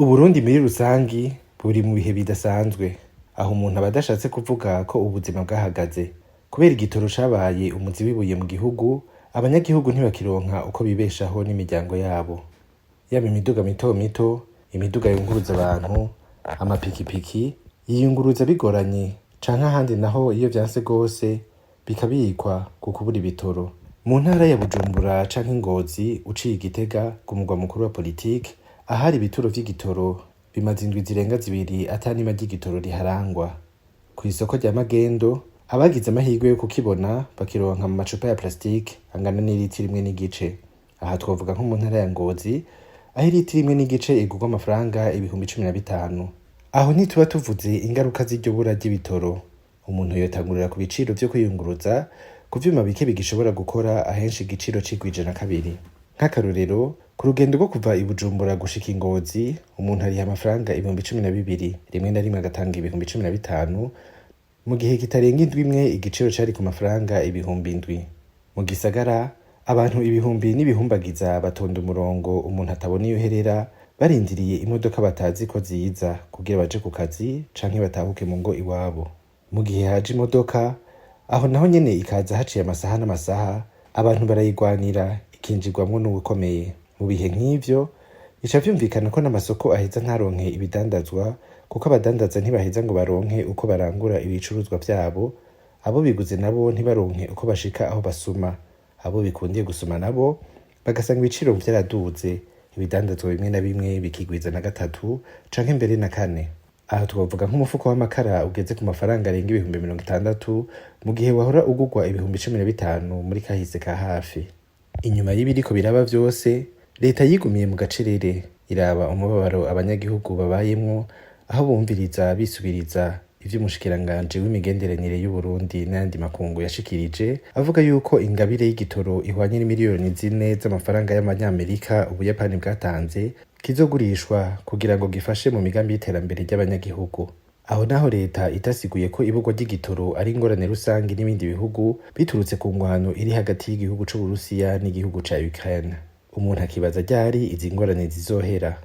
Uburundi muri rusangi buri mu bihe bidasanzwe, aho umuntu aba adashatse kuvuga ko ubuzima bwahagaze. Kubera igitoro cabaye umuzi w'ibuye mu gihugu, abanyagihugu ntibakironka uko bibeshaho n'imiryango yabo. Yaba imiduga mito mito, imiduga yunguruza abantu, amapikipiki, yiyunguruza bigoranye canke ahandi naho iyo vyanse gose bikabikwa ku kubura ibitoro. Mu ntara ya Bujumbura canke Ngozi uciye i Gitega ku mugwa mukuru wa politike, ahari ibituro vy'igitoro bimaze indwi zirenga 2 ata nima ry'igitoro riharangwa. Kw'isoko rya Magendo, abagize amahirwe yo kukibona bakironka mu macupa ya plastique angana n'iritiro 1.5. Aha twovuga nko mu ntara ya Ngozi, aho iritiro 1.5 igurwa amafaranga 15,000. Aho ntituba tuvuze ingaruka z'iryo bura ry'ibitoro. Umuntu yotangurira ku biciro vyo kwiyunguruza, ku vyuma bike bigishobora gukora ahenshi igiciro cigwije na kabiri. Nk'akarorero, ku rugendo rwo kuva i Bujumbura gushika i Ngozi, umuntu ariha amafaranga 12,000, rimwe na rimwe agatanga 15,000, mu gihe kitarenga indwi imwe igiciro cari ku mafaranga 7,000. Mu gisagara, abantu ibihumbi n'ibihumbagiza batonda umurongo umuntu atabona iyo uherera, barindiriye imodoka batazi ko ziza kugira baje ku kazi canke batahuke mu ngo iwabo. Mu gihe haje imodoka, aho naho nyene ikaza haciye amasaha n'amasaha, abantu barayigwanira ikinjirwamwo n'uwukomeye. Mu bihe nk'ivyo, bica vyumvikana ko n'amasoko aheza ntaronke ibidandazwa, kuko abadandaza ntibaheza ngo baronke uko barangura ibicuruzwa vyabo, abo biguze nabo ntibaronke uko bashika aho basuma. Abo bikundiye gusuma nabo bagasanga ibiciro vyaraduze, ibidandazwa bimwe na bimwe bikigwiza na gatatu canke mbere na kane. Aha twovuga nk'umufuko w'amakara ugeze ku mafaranga arenga 60,000, mu gihe wahora ugurwa 15,000 muri kahise ka hafi. Inyuma y'ibiriko biraba vyose, leta yigumiye mu gacerere, iraba umubabaro abanyagihugu babayemwo, aho bumviriza bisubiriza ivy'umushikiranganji w'imigenderanire y'Uburundi n'ayandi makungu yashikirije, avuga yuko ingabire y'igitoro ihwanye n'imiliyoni 4 z'amafaranga y'amanyamerika Ubuyapani bwatanze, kizogurishwa kugira ngo gifashe mu migambi y'iterambere ry'abanyagihugu. Aho naho leta itasiguye ko iburwa ry'igitoro ari ingorane rusangi n'ibindi bihugu biturutse ku ngwano iri hagati y'igihugu c'Uburusiya n'igihugu ca Ukraine. Umuntu akibaza ryari izi ngorane zizohera.